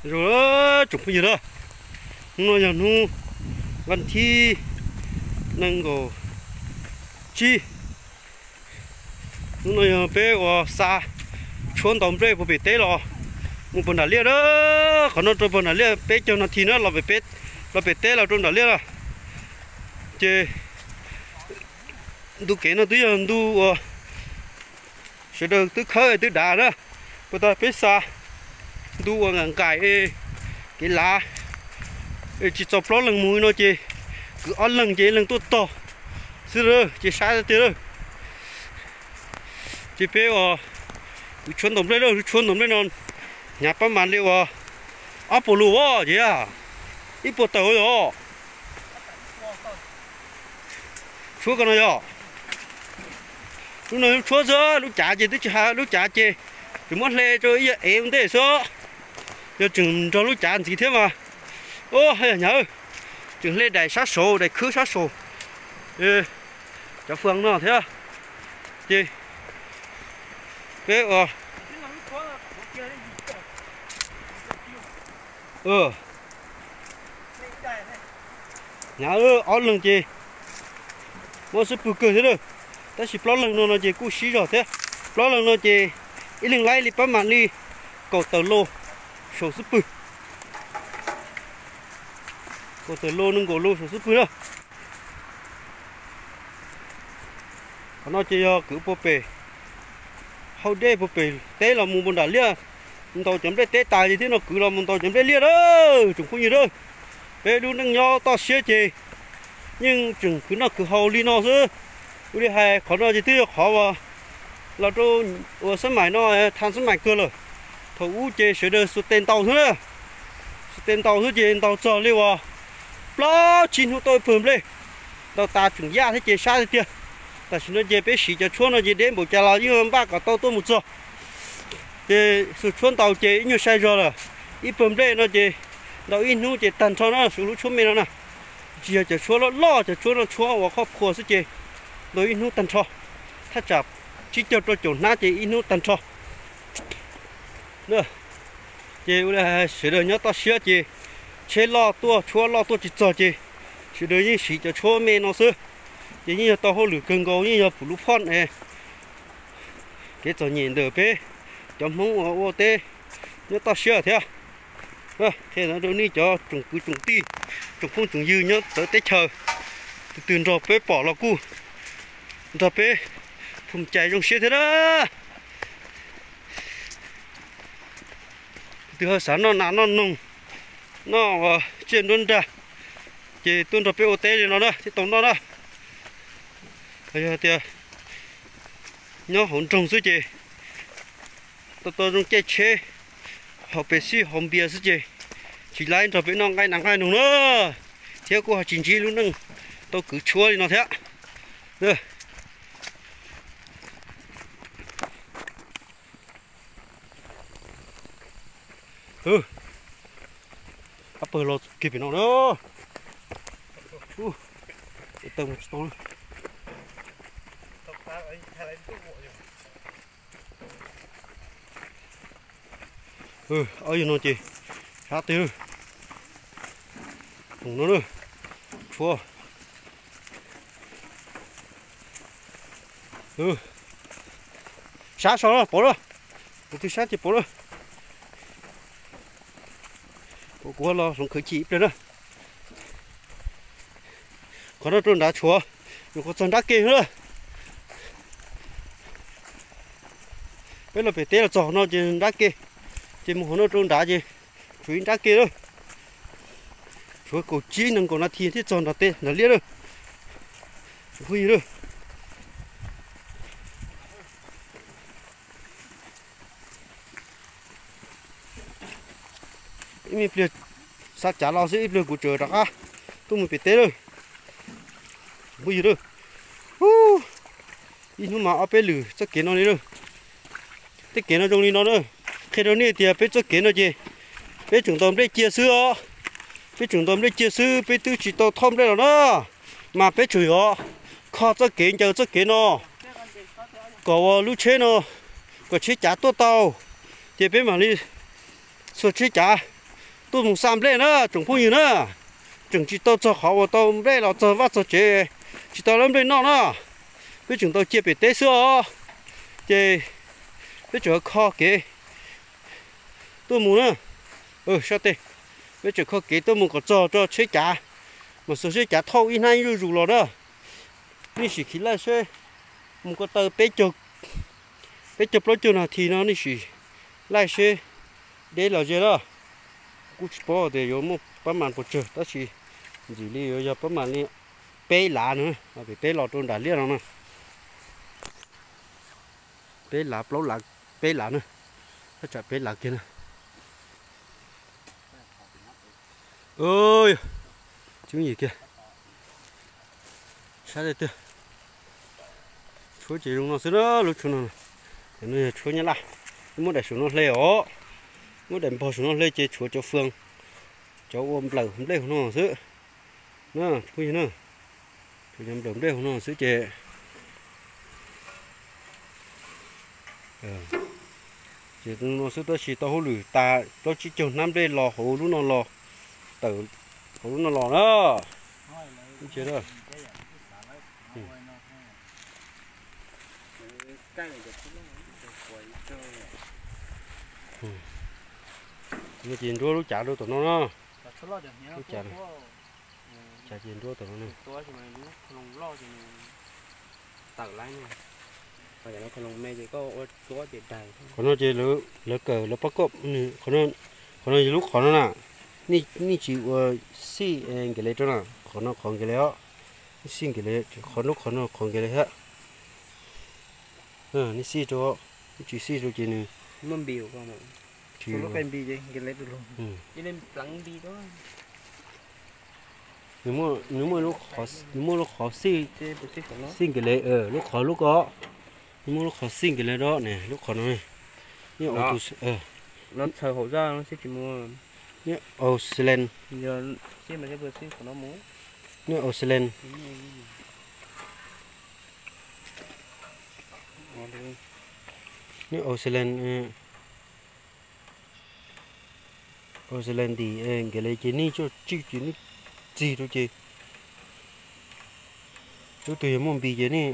Zoo, tsoom phooj ywg na, hnub no yog hnub vas thib nees nkaum tsib. Hnub no yog peb ua xa tshuab ntaus nplej puag pem teb los mus puag nram liaj na. Qhov no rau puag nram liaj peb caug nas this na, los pem teb los rau nram liaj na. Ces ntu kev no twb yog ntu uas sawv daws twb khawb twb dav na, puas tas peb xa ntu uas nqaim nqaim es kev lav es tsis txaus plaub leeg mus no ces kwv ob leeg ces ib leeg tuaj tog xwb, ces saib tiag lawm. Ces peb ua kwv tshuab ntaus nplej lawm, lub tshuab ntaus nplej no hnyav pab mas li uas ob puas lus os, ces ib puas tawm os. Tshuab ko no yog lub no lub tshuab xwb, lub cav ces twb tsis hais, lub cav ces tseem muab hle rau ib yam ev ua ntej xwb. Yog tseem nrog lub cav ntxiv thiab mas, o, yog hnyav, tseem hle daim sab saud, daim khwb sab saud cov fwj no thiab. Ces peb ua hnyav ob leeg ces muab xub pwg kawg thiab lawm. Tab sis plaub leeg no no ces kuj sib zog thiab. Plaub leeg no ces ib leeg laib li pab mam li kaum tawm lo saum xub pwg, kaum tawm lo nees nkaum lo saum xub pwg na. Qhov no ces yog kwv puag pem hauv dej puag pem teb los mus puag nram liaj, ntaus cov nplej teb tas ces thiab no kwv los mus ntaus cov nplej liaj na, tsoom phooj ywg na. Peb lub neej nyob toj siab ces yeej tseem khwv noj khwv haus li no xwb. Ua li hais qhov no ces twb yog qhov uas los rau uas xab maim no, thaj xab maim kawg lawm. Thaum ub ces sawv daws xuas tes ntaus xwb na, xuas tes ntaus xwb ces ntaus txog li uas plaub tsib hnub tau ib pawg nplej. Ntaus tas tseem yaj thiab ces sab tiag tiag. Tam sim no ces peb siv cov tshuab no ces deb npaum cas los yeej npaj kom tau tuaj mus txog. Ces xuas tshuab ntaus ces ib nyuag sai zog lawm. Ib pawg nplej no ces ntaus ib hnub ces tag nrho na, xuas lub tshuab me no na. Tsis yog cov tshuab loj loj, cov tshuab no tshuab uas qhoj qhua xwb ces ntaus ib hnub tag nrho. Thaj tsam tsib caug rau caum hnab ces ib hnub tag nrho. Ces ua li sawv daws nyob toj siab ces tsheb loj tuaj tshuab loj tuaj tsis txog ces sawv daws yeej siv cov tshuab me no xwb. Ces yeej yog tau hauj lwm kawg nkaus, yeej yog pum lub phoj es kev txom nyem ntawm peb cov Hmoob uas ua teb nyob toj siab thiab. Qhia rau nej cov tsoom kwv tsoom tij, tsoom phooj tsoom ywg nyob txawv teb chaws, tus twg nrog peb pom los kuj nrog peb phoom cai zoo siab thiab na. Tus twg ho xav noj nas noj noog, noj tsiaj nruab nrag, ces tuaj nrog peb ua teb li no na thiaj tau noj na. Yog tias nyob hauv nroog xwb ces tau tau zoo caij tsheb, haus Pepsi haus npias xwb ces tsis laib nrog peb noj nqaij nas nqaij noog na, thiab kuj ho tsis ntsib lub neej tau kwv tshuab li no thiab. Ab pawg los kiag pem no na. Tau tsis tau. Ob yawg no ces sab teg, no na, tshuab. Sab so na, pov na, kuv twb sab ces pov na. Kuv los hloov khawv chim ib pliag na. Qhov no rau nrad tshuav, nyuam qhuav txog nrab ke na. Peb los pem teb los txog no ces nrab ke, ces mus qhov no rau nrad ces tshuav ib nrab ke lawm. Tshuav kaum tsib nees nkaum nas this thiab txog nram liaj lawm. Phooj ywg, ib me pliag xa cav los xwb, ib pliag kuv tseem rov qab tuaj mus pem teb lawm. Phooj ywg, ib hnub mas ob peb lwm txoj kev no li lawm. Tej kev no zoo li no na. Qhia rau nej tias peb txoj kev no ces peb tseem ntaus nplej cia xwb os. Peb tseem ntaus nplej cia xwb, peb twb tsis tau thauj nplej los na. Mas peb tseem yuav kho txoj kev ncaws txoj kev no kom ua lub tsheb no, kom tsheb cav tuaj tau, ces peb mam li txhua tsheb cav Tuaj mus xa nplej na tsoom phooj ywg na, tseem tsis tau txog qhov uas tau nplej los txog vaj txog tsev, tsis tau lawv nplej noj na, peb tseem tau cia pem teb xwb os. Ces peb tseem kho kev tuaj mus na, sab tes, peb tseem kho kev tuaj mus kom txog rau tsheb cav, mas xuas tsheb cav thauj ib hnab zuj zus los na, nej sim khiv laij seb mus ko taw peb caug plaub caug nas this no nej sim laij seb deb los ze na. Kuj tsis paub tias yuav muaj pab mas puas tsawg tab sis ntxim li yuav yog pab mas li peb lav na, pem peb los rau nram liaj no na, peb lav plaub lav, peb lav na, thaj tsam peb lav kiag na. Tsis yim kiag, sab tiag tiag. Tshuab ces zoo no xwb na, lub tshuab no, no yog tshuab nyab laj, muab daim saum no hle os, muab daim npog saum no hle ces tshuav cov fwm, cov ua nplawm nplej hauv no xwb na, phooj ywg na, tshuav cov nplawm nplej hauv no xwb ces ces no xwb tab sis tau hauj lwm tas plaub tsib caug hnab nplej los hauv lub no los, tawm hauv lub no los na. No ces nruab lub cav rau tom no na. Lub cav, cav ces nruab tom no na. Qhov no ces lawv kawm lawv pob koj, qhov no yog lub qhov no na, nej tsis ua xij nkev le rau na, qhov no qhov nkev le os, nej xij nkev le, qhov lub qhov no qhov nkev le thiab. Nej xij rau, nej tsis xij rau ces nws, nws muaj, nws muaj lub qhov xij nkev le, lub qhov lub ko, nws muaj lub qhov xij nkev le rau ne, lub qhov no. Nej, nej Australia, nej Australia. Nej Australia, Australia nkev le ces nej coj tsij ces nej txig rau ces lub twg yog muaj npis ces nej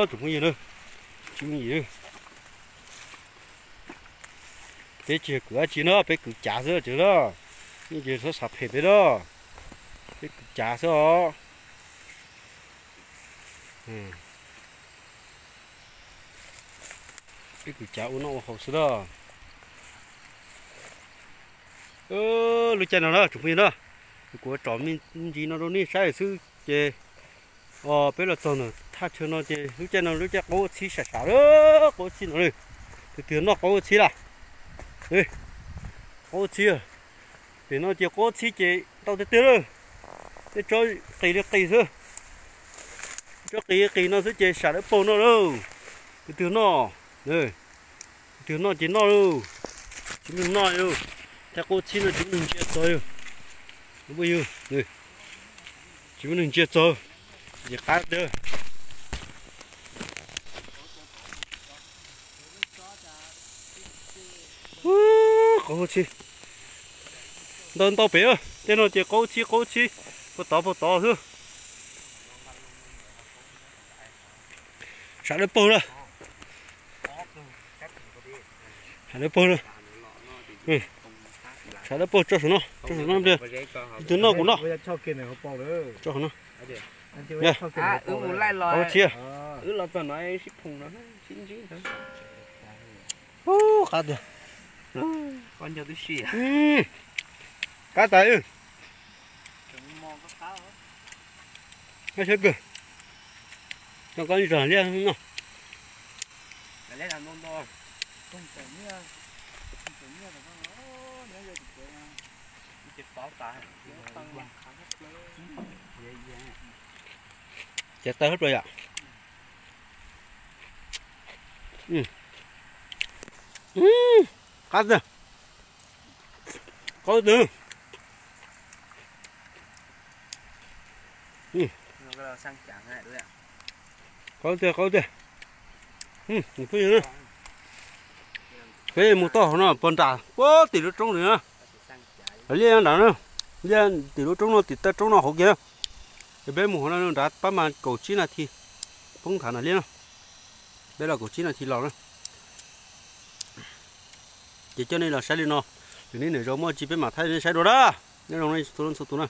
Tsoom phooj ywg, peb tsis yog kwv dab tsi no, peb kwv cav xwb ces na. Nej tsis txhob xav phem peb na, peb kwv cav xwb os. Peb kwv cav ua noj ua haus xwb na. Lub caij no na tsoom phooj ywg na, kuv tsom me ntsis no rau nej saib xwb ces peb los txog ntawm thaj chaw no ces lub caij no lub caij qaub txhib sam sam, qaub txhib no, tus twg noj qaub txhib lawm, qaub txhib, pem no ces qaub txhib ces ntau tiag tiag lawm, tej tsob qis li qis xwb, tsob qis li qis no xwb ces sam dawb paug no lauj, tus twg noj, tus twg noj ces noj lauj, tsis muaj neeg noj lauj, caij qaub txhib no tsis muaj neeg ntsia txog lauj, tsis muaj neeg ntsia txog, ces qab tiag. Qaub txhib ntau ntau pem, tej no ces qaub txhib qaub txhib, puag tod puag tod xwb. Sam dawb paug na, sam dawb paug na, sam dawb paug tso saum no, tso saum no pliag, tus twg noj kuv noj, tso saum no. Qaub txhib, qab tiag. Qab tas, qab sab kawg, coj koj zog liaj no. Ces tawg hab plaws yom. Qab tiag, qaub tiag, qaub tiag, qaub tiag. Phooj ywg, peb mus tau hauv no puag nram puag tim lub roob ntawd na, liaj nram na, liaj tim lub roob no tim taw roob no hauv kiag na. Es peb mus hauv no nrad pab mas kaum tsib nas this, poob nthav na liaj na, peb los kaum tsib nas this los na. Ces coj nej los saib li no, lwm niaj niam zaus muaj tsi peb mam thaij nej saib dua na. Nyob zoo nej txhua leej txhua tus na.